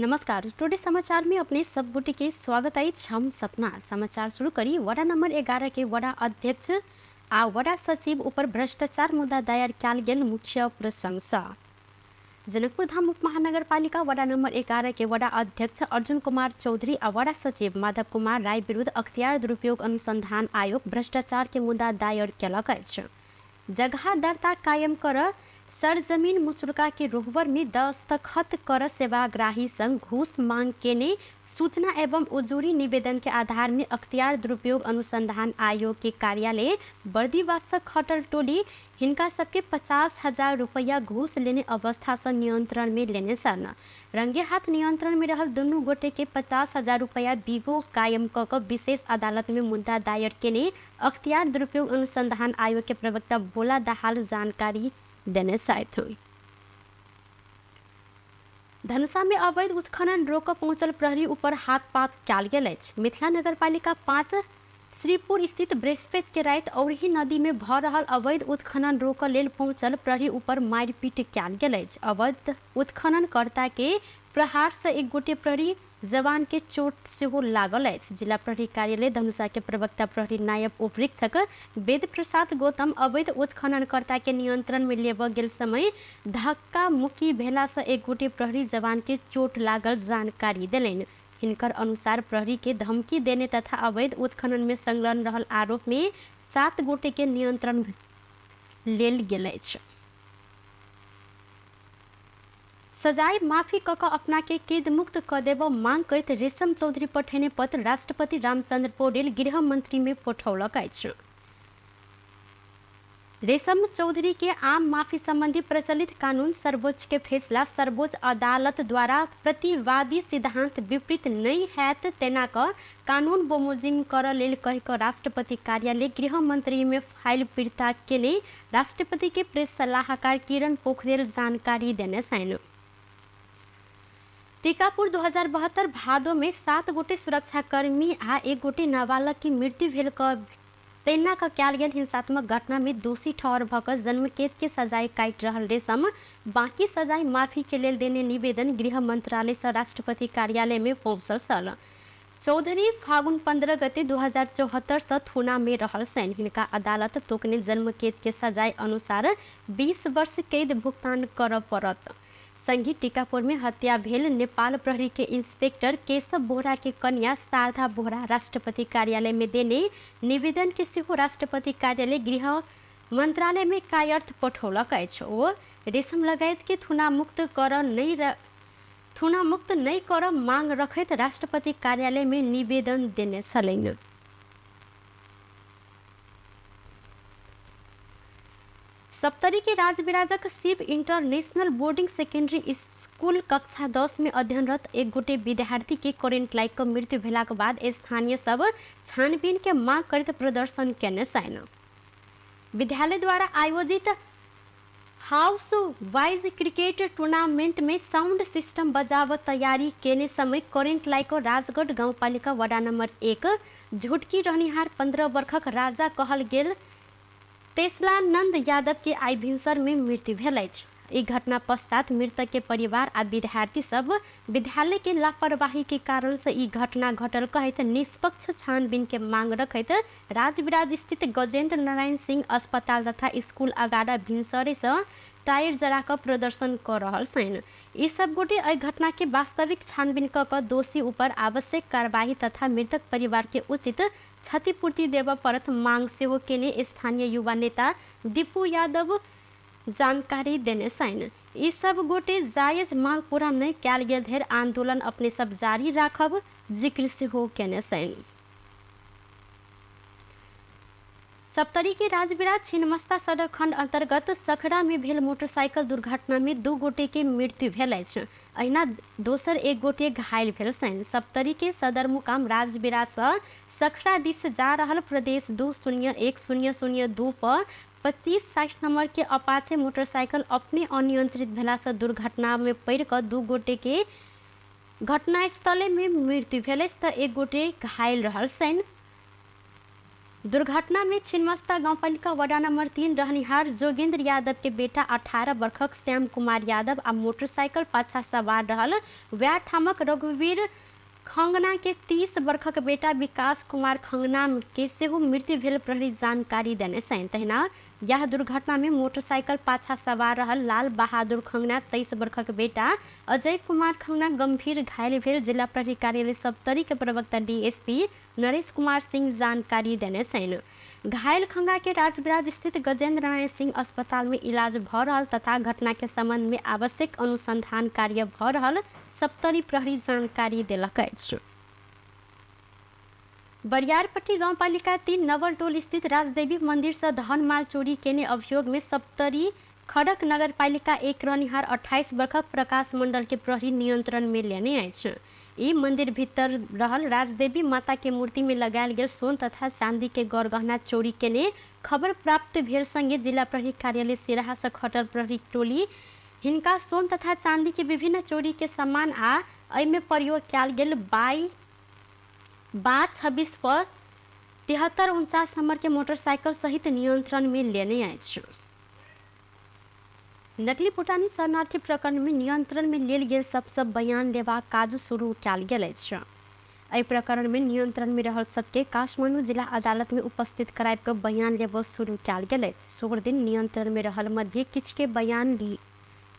नमस्कार, टुडे समाचार में अपने सब गोटे के स्वागत अछि। हम सपना समाचार शुरू करी। वडा नंबर 11 के वडा अध्यक्ष आ वडा सचिव ऊपर भ्रष्टाचार मुद्दा दायर कयल गेल मुख्य प्रसंग। जनकपुर धाम उप महानगरपालिका वडा नंबर 11 के वडा अध्यक्ष अर्जुन कुमार चौधरी आ वडा सचिव माधव कुमार राय विरुद्ध अख्तियार दुरुपयोग अनुसंधान आयोग भ्रष्टाचार के मुद्दा दायर केलक अछि। जगह दर्ता कायम कर सरजमीन मुसुरका के रोहबर में दस्तखत कर सेवाग्राही संग घूस मांग केने सूचना एवं उजूरी निवेदन के आधार में अख्तियार दुरुपयोग अनुसंधान आयोग के कार्यालय बर्दिवासक खटल टोली हिनका सबके 50,000 रुपैया घूस लेने अवस्था से नियंत्रण में लेने सन। रंगे हाथ नियंत्रण में रहल दुनू गोटे के 50,000 रुपैया बीगो कायम क क विशेष अदालत में मुद्दा दायर केने अख्तियार दुरुपयोग अनुसंधान आयोग के प्रवक्ता भोला दाहाल जानकारी देने छथि। धनुषा में अवैध उत्खनन रोक पहुंचल प्रहरी ऊपर हाथपात कयल गेल अछि। मिथिला नगरपालिका 5 श्रीपुर स्थित बृहस्पति के राति औरही नदी में भ रहल अवैध उत्खनन रोक लेल पहुंचल प्रहरी ऊपर मारिपीट कयल गेल अछि। अवैध उत्खननकर्ता के प्रहार से एक गोटे प्रहरी जवान के चोट सेहो लागल अछि। जिला प्रहरी कार्यालय धनुषा के प्रवक्ता प्रहरी नायब उपरीक्षक वेद प्रसाद गौतम अवैध उत्खननकर्ता के नियंत्रण में लेबऽ गेल समय धक्का मुक्की भेला से एक गोटे प्रहरी जवान के चोट लागल जानकारी देलनि। हिनकर अनुसार प्रहरी के धमकी देने तथा अवैध उत्खनन में संलग्न रहल आरोप में 7 गोटे के नियंत्रण लेल गेल अछि। सजाय माफी क क अपना के कैद मुक्त क देब मांग करैत रेशम चौधरी पठेने पत्र राष्ट्रपति रामचंद्र पौडेल गृह मंत्री में पठौलक अछि। रेशम चौधरी के आम माफी संबंधी प्रचलित कानून सर्वोच्च के फैसला सर्वोच्च अदालत द्वारा प्रतिवादी सिद्धांत विपरीत नहीं हैत तेना क कानून बमोजिम कर लेल कहि क राष्ट्रपति कार्यालय गृह मंत्री में फाइल फिर्ता केने राष्ट्रपति के प्रेस सलाहकार किरण पोखरेल जानकारी देने छनि। टीकापुर 2072 भादो में 7 गोटे सुरक्षाकर्मी आ 1 गोटे नाबालग की मृत्यु भेल क तेना क कयल गेल हिंसात्मक घटना में दोषी ठहर भ क जन्मकेद के सजाय काटि रहल रेशम बाकी सजाय माफी के लेल देने निवेदन गृह मंत्रालय सँ राष्ट्रपति कार्यालय में पहुँचल छल। चौधरी फागुन 15 गते 2074 सँ थुना में रहल छनि। हिनका अदालत तोकने जन्मकेद के सजाय अनुसार 20 वर्ष कैद भुगतान करऽ पड़त। संगी टीकापुर में हत्या भेल नेपाल प्रहरी के इंस्पेक्टर केशव बोहरा के कन्या शारदा बोहरा राष्ट्रपति कार्यालय में देने निवेदन के सेहो राष्ट्रपति कार्यालय गृह मंत्रालय में कायर्थ पठौलक अछि। ओ रेशम लगायत के थुना मुक्त कर नहीं थुना मुक्त नहीं कर मांग रखैत राष्ट्रपति कार्यालय में निवेदन देने छलनि। सप्तरी के राजविराजक Shiv international boarding secondary school कक्षा 10 में अध्ययनरत एक गोटे विद्यार्थी के करेंट लाइक के मृत्यु भेलाक बाद स्थानीय सब छानबीन के मांग करैत प्रदर्शन केने छनि। विद्यालय द्वारा आयोजित हाउस वाइज क्रिकेट टूर्नामेंट में साउंड सिस्टम बजाव तैयारी केने समय करेंट लाइक राजगढ़ गाउँपालिका वडा नंबर 1 झुटकी रहनिहार 15 वर्षक राजा कहल गेल तेसलानंद यादव के आइ भिनसर में मृत्यु भेल अछि। ई घटना पश्चात मृतक के परिवार आ विद्यार्थी सब विद्यालय के लापरवाही के कारण से ई घटना घटल कहैत निष्पक्ष छानबीन के मांग रखैत राजविराज स्थित गजेंद्र नारायण सिंह अस्पताल तथा स्कूल अगाडा भिनसरे से टायर जरा क प्रदर्शन क रहल छनि। ई सब गोटे एहि घटना के वास्तविक छानबीन क क दोषी ऊपर आवश्यक कार्यवाही तथा मृतक परिवार के उचित क्षतिपूर्ति देबऽ पड़त मांग सेहो केने स्थानीय युवा नेता दीपू यादव जानकारी देने छनि। ई सब गोटे जायज मांग पूरा नहि कयल गेल धरि आंदोलन अपने सब जारी राखब जिक्र सेहो केने छनि। सप्तरी के राजविराज छिन्नमस्ता सड़क खंड अंतर्गत सखड़ा में भेल मोटरसाइकिल दुर्घटना में 2 गोटे के मृत्यु भेल अछि। अहिना दोसर 1 गोटे घायल भेल छनि। सप्तरी के सदर मुकाम राजविराज सँ सखड़ा दिस जा रहल प्रदेश 201002 पर 2560 नंबर के अपाचे मोटरसाइकिल अपने अनियंत्रित भेला सँ दुर्घटना में पड़ि कऽ 2 गोटे के घटनास्थले में मृत्यु भेल अछि तऽ 1 गोटे घायल रहल छनि। दुर्घटना में छिन्मस्ता गाउँपालिका वडा नम्बर 3 रहनिहार जोगेन्द्र यादव के बेटा 18 वर्षक श्याम कुमार यादव आ मोटरसाइकिल पाछा सवार रहल वएह ठामक रघुवीर खंगना के 30 वर्षक बेटा विकास कुमार खंगना के सेहो मृत्यु भेल प्रहरी जानकारी देने छनि। तहिना यह दुर्घटना में मोटरसाइकिल पाछा सवार रहल लाल बहादुर खंगना 23 वर्षक बेटा अजय कुमार खंगना गंभीर घायल भेल जिला प्रहरी कार्यालय सप्तरी के प्रवक्ता डीएसपी नरेश कुमार सिंह जानकारी देने छनि। घायल खंगा के राजविराज स्थित गजेंद्र नारायण सिंह अस्पताल में इलाज भ रहल तथा घटना के संबंध में आवश्यक अनुसंधान कार्य भ रहल सप्तरी प्रहरी जानकारी देलक अछि। बरियारपट्टी गाउँपालिका 3 नवलटोल स्थित राजदेवी मंदिर से धनमाल चोरी केने अभियोग में सप्तरी खड़क नगरपालिका 1 रहनिहार 28 वर्षक प्रकाश मंडल के प्रहरी नियंत्रण में लेने अछि। ई मंदिर भीतर रहल राजदेवी माता के मूर्ति में लगायल गेल सोन तथा चांदी के गरगहना चोरी केने खबर प्राप्त भेल संगे जिला प्रहरी कार्यालय सिराहा से खटल प्रहरी टोली हिनका सोन तथा चांदी के विभिन्न चोरी के सामान आ एहिमे प्रयोग कयल गेल 22 पर 7349 नंबर के मोटरसाइकिल सहित नियंत्रण में लेने अछि। नकली भूटानी शरणार्थी प्रकरण में नियंत्रण में लेल गेल सबसँ बयान लेबाक काज शुरू कयल गेल अछि। एहि प्रकरण में नियंत्रण में रहल सबके काठमांडू जिला अदालत में उपस्थित कराबि कऽ बयान लेबऽ शुरू कयल गेल अछि। शुक्र दिन नियंत्रण में रहल मध्ये किछु के बयान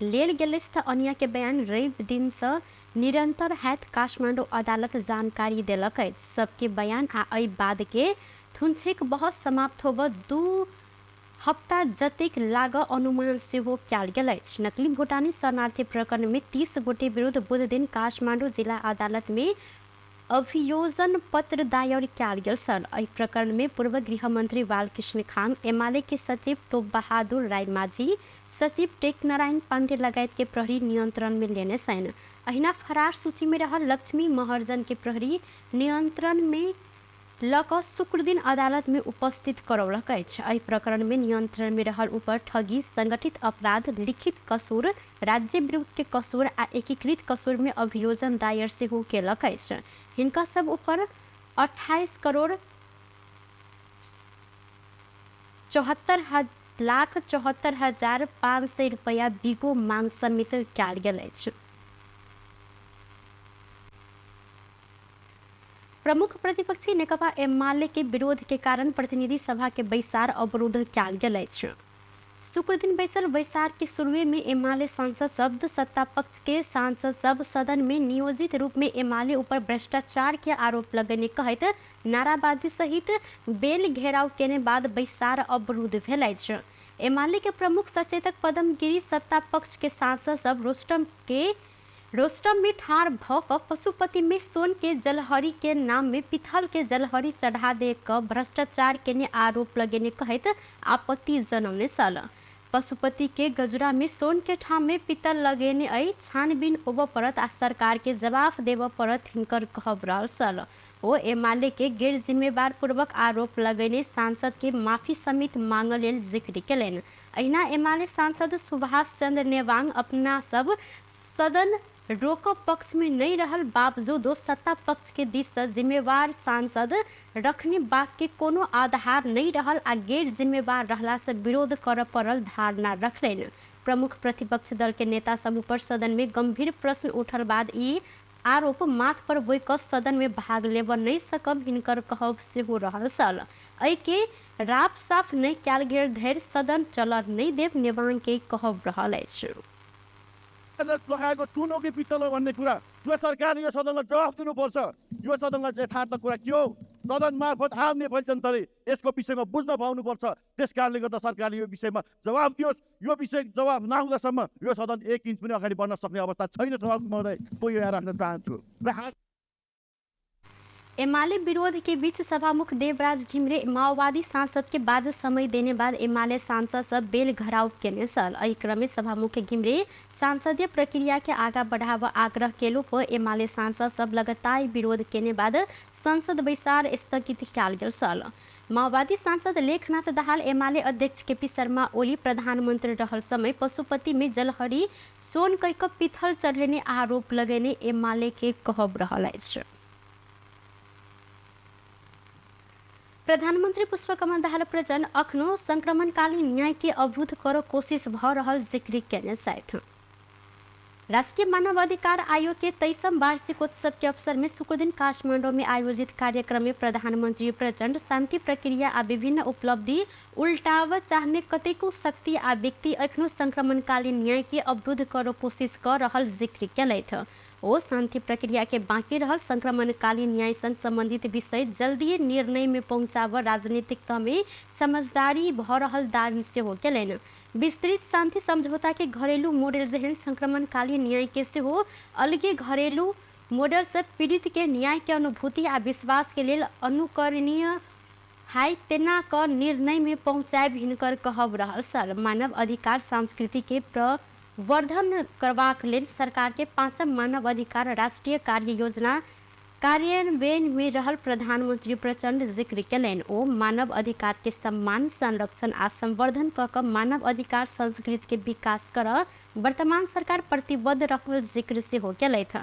लेल गेल अछि तऽ अन्य के बयान रवि दिनसँ निरंतर हैत काठमांडू अदालत जानकारी देलक अछि। सबके बयान आ एहि बाद के थुनछेक बहस समाप्त होबऽ 2 हप्ता जतेक लागऽ अनुमान सेहो कयल गेल अछि। नकली भूटानी शरणार्थी प्रकरण में 30 गोटे विरुद्ध बुध दिन काठमांडू जिला अदालत में अभियोजन पत्र दायर कयल गेल छल। एहि प्रकरण में पूर्व गृहमंत्री बालकृष्ण खान, एमाले के सचिव टोप बहादुर रायमाझी, सचिव टेकनारायण पांडे लगायत के प्रहरी नियंत्रण में लेने छनि। अहिना फरार सूची में रहल लक्ष्मी महर्जन के प्रहरी नियंत्रण में ल कऽ शुक्र दिन अदालत में उपस्थित करौलक अछि। एहि प्रकरण में नियंत्रण में रहल ऊपर ठगी, संगठित अपराध, लिखित कसूर, राज्य विरुद्ध के कसूर आ एकीकृत कसूर में अभियोजन दायर सेहो केलक अछि। हिनका सब ऊपर 28 करोड़ 74,74,500 रुपया बिगो मांग समेत कयल गेल अछि। प्रमुख प्रतिपक्षी नेकपा एमाले के विरोध के कारण प्रतिनिधि सभा के बैसार अवरुद्ध कयल गेल अछि। शुक्र दिन बैसल बैसार के शुरुए में एमाले सांसद शब्द सत्ता पक्ष के सांसद सब सदन में नियोजित रूप में एमाले ऊपर भ्रष्टाचार के आरोप लगेने कहैत नाराबाजी सहित बेल घेराव केने बाद बैसार अवरुद्ध भेल अछि। एमाले के प्रमुख सचेतक पदम गिरी सत्ता पक्ष के सांसद सब रोस्टम में ठार भ कऽ पशुपति में सोन के जलहरी के नाम में पिथल के जलहरी चढ़ा दे कऽ भ्रष्टाचार केने आरोप लगेने कहैत आपत्ति जनौने छल। पशुपति के गजुरा में सोन के ठाम में पितल लगेने अइ छानबीन होबऽ पड़त आ सरकार के जवाफ देबऽ पड़त हिनकर कहब रहल छल। ओ एमाले के गैर जिम्मेवार पूर्वक आरोप लगेने सांसद के माफी समेत मांग लेल जिक्र केलनि। अहिना एमाले सांसद सुभाष चंद्र नेवांग अपना सब सदन रोकब पक्ष में नहीं रहल बावजूदो सत्ता पक्ष के दिस से जिम्मेवार सांसद रखने बात के कोनो आधार नहीं रहल आ गैर जिम्मेवार रहला से विरोध कर पड़ल धारणा रखलनि। प्रमुख प्रतिपक्ष दल के नेता सब ऊपर सदन में गंभीर प्रश्न उठल बाद ई आरोप माथ पर बोइ कऽ सदन में भाग लेबऽ नहीं सकब हिनकर कहब सेहो रहल छल। एहि के राफ साफ नहीं कयल गेल धरि सदन चलऽ नहीं देब नेवांग के कहब रहल अछि। लगाएको सुन कि पित्तल हो भन्ने कुरा यो सरकारले यो सदनलाई जवाफ दिनुपर्छ। यो सदनलाई यथार्थ कुरा के हो? सदन मार्फत आम नेपाली जनताले यसको विषयमा बुझ्न पाउनुपर्छ। त्यस कारणले गर्दा सरकारले यो विषयमा जवाफ दियोस्। यो विषय जवाफ नहुँदासम्म यो सदन एक इन्च पनि अगाडि बढ्न सक्ने अवस्था छैन। सभामुख महोदय, म यो यहाँ राख्न चाहन्छु। र एमाले विरोध के बीच सभामुख देवराज घिमिरे माओवादी सांसद के बाज समय देने बाद एमाले सांसद सब बेल घराव केने छल। एहि क्रम में सभामुख घिमिरे सांसदीय प्रक्रिया के आगा बढ़ाव आग्रह केलो पर एमाले सांसद सब लगातार विरोध केने बाद संसद बैसार स्थगित कयल गेल छल। माओवादी सांसद लेखनाथ दाहाल एमाले अध्यक्ष केपी शर्मा ओली प्रधानमंत्री रहल समय पशुपति में जलहरी सोन कह कऽ पिथल चढ़ेने आरोप लगेने एमाले के कहब रहल अछि। प्रधानमन्त्री पुष्पकमल दाहाल प्रचण्ड अखनो संक्रमणकालीन न्याय के अवरुद्ध कर कोशिश भ रहल जिक्र केने छथि। राष्ट्रिय मानवाधिकार आयोग के 23वां वार्षिकोत्सव के अवसर में शुक्रदिन काठमाडौँ में आयोजित कार्यक्रम में प्रधानमंत्री प्रचण्ड शांति प्रक्रिया आ विभिन्न उपलब्धि उल्टाव चाहने कतेको शक्ति आ व्यक्ति एखनो संक्रमणकालीन न्याय के अवरुद्ध कर कोशिश कर रहल जिक्र केलथि। ओ शांति प्रक्रिया के बाँकी रहल संक्रमणकालीन न्याय संग संबंधित विषय जल्दी निर्णय में पहुँचाब राजनीतिक तह में समझदारी भ रहल दावी सेहो केलनि। विस्तृत शांति समझौता के घरेलू मॉडल जेहन संक्रमणकालीन न्याय के सेहो अलगे घरेलू मॉडल से पीड़ित के न्याय के अनुभूति आ विश्वास के लेल अनुकरणीय हाई तेना क निर्णय में पहुँचायब हिनकर कहब रहल सर। मानव अधिकार संस्कृति के प्रवर्धन करबाक लेल सरकार के 5वां मानव अधिकार राष्ट्रीय कार्य योजना कार्यान्वयन में रहल प्रधानमंत्री प्रचण्ड जिक्र केलनि। ओ मानव अधिकार के सम्मान, संरक्षण आ संवर्धन क क मानव अधिकार संस्कृति के विकास कर वर्तमान सरकार प्रतिबद्ध रहल जिक्र सेहो केलथि।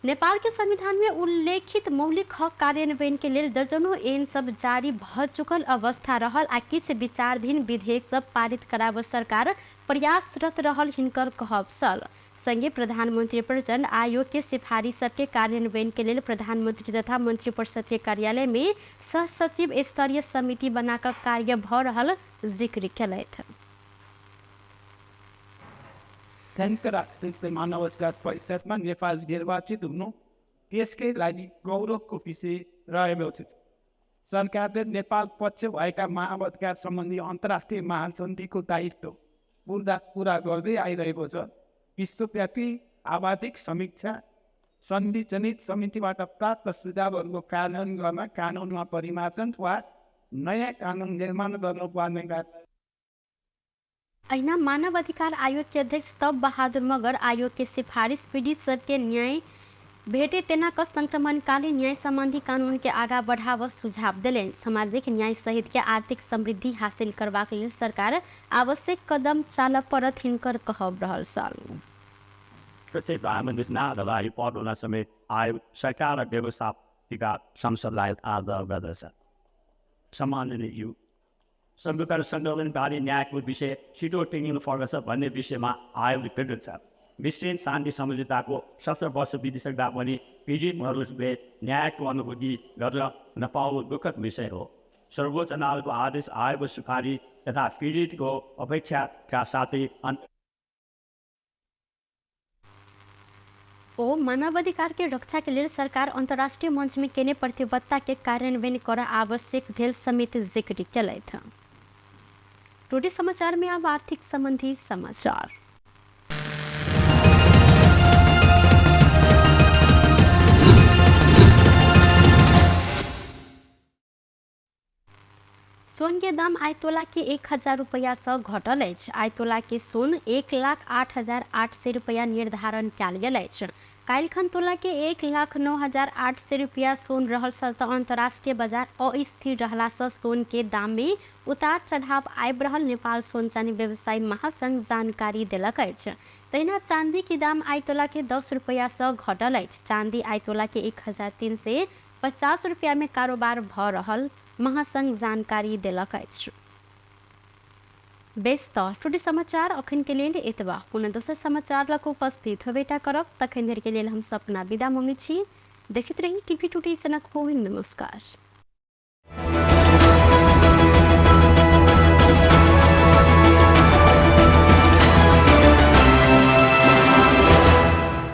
नेपाल के संविधान में उल्लेखित मौलिक हक कार्यान्वयन के लेल दर्जनों ऐन सब जारी भ चुकल अवस्था रहल आ किछु विचाराधीन विधेयक सब पारित कराब सरकार प्रयासरत रहल हिनकर कहब छल। संगे प्रधानमंत्री प्रचण्ड आयोग के सिफारिश सबके कार्यान्वयन के लेल प्रधानमंत्री तथा मंत्रिपरिषद के कार्यालय में सहसचिव स्तरीय समिति बनाकर कार्य भ रहल जिक्र केलथि। संयुक्त राष्ट्र मानव अधिकार परिषदमा नेपाल निर्वाचित हुनु देशकै लागि गौरवको विषय रहेको छ। सरकारले नेपाल पक्ष भएका मानवाधिकार सम्बन्धी अन्तर्राष्ट्रिय महासन्धिको दायित्व पुरा गर्दै आइरहेको छ। विश्वव्यापी आवादिक समीक्षा सन्धिजनित समितिबाट प्राप्त सुझावहरूको कार्यान्वयन गर्न कानुनमा परिमार्जन वा नयाँ कानुन निर्माण गर्नुपर्ने। अहिना मानव अधिकार आयोग के अध्यक्ष तब बहादुर मगर आयोग के सिफारिश पीड़ित सबके न्याय भेटे तेना क संक्रमणकालीन न्याय संबंधी कानून के आगा बढ़ाव सुझाव देलनि। सामाजिक न्याय सहित के आर्थिक समृद्धि हासिल करबाक लेल सरकार आवश्यक कदम चालऽ पड़त हिनकर कहब रहल छल। सरकार व्यवस्थापिका संसदलाई आग्रह गर्दछ। सम्माननीय संविधान सङ्कलनकारी न्यायको विषय छिटो टिङ्गिनु पर्दछ भन्ने विषयमा आयोगले भेटेको छ। विस्तृत शान्ति सम्झौताको 17 वर्ष बितिसक्दा पनि पीडितहरूले न्यायको अनुभूति गर्न नपाउनु दुःखद विषय हो। सर्वोच्च अदालतको आदेश, आयोगको सिफारिस तथा पीडितको अपेक्षाका साथै ओ मानवाधिकार के रक्षा के लेल सरकार अंतर्राष्ट्रीय मंच में केने प्रतिबद्धता के कार्यान्वयन कर आवश्यक भेल समेत जिक्र केलथि। टुडे समाचार में अब आर्थिक संबंधी समाचार। सोन के दाम आइ तोला के 1000 रुपया से घटल अछि। आइ तोला के सोन 1,08,800 रुपया निर्धारण कयल गेल अछि। काल्हिखन तोला के 1,09,800 रुपया सोन रहल छल तऽ अंतर्राष्ट्रीय बाजार अस्थिर रहला से सोन के दाम में उतार चढ़ाव आबि रहल नेपाल सोन चानी व्यवसायी महासंघ जानकारी देलक अछि। तहिना चांदी के दाम आइ तोला के 10 रुपया से घटल अछि। चांदी आइ तोला के 1350 रुपया में कारोबार भ रहल महासंघ जानकारी देलक अछि। बेस त टुडे समाचार अखन के लेल एतबा। पुनः दोसर समाचार लऽ कऽ उपस्थित होबेटा करब। तखन धरि के लेल हम सपना विदा मंगै छी। देखैत रही टीवी टुडे जनकपुर। नमस्कार।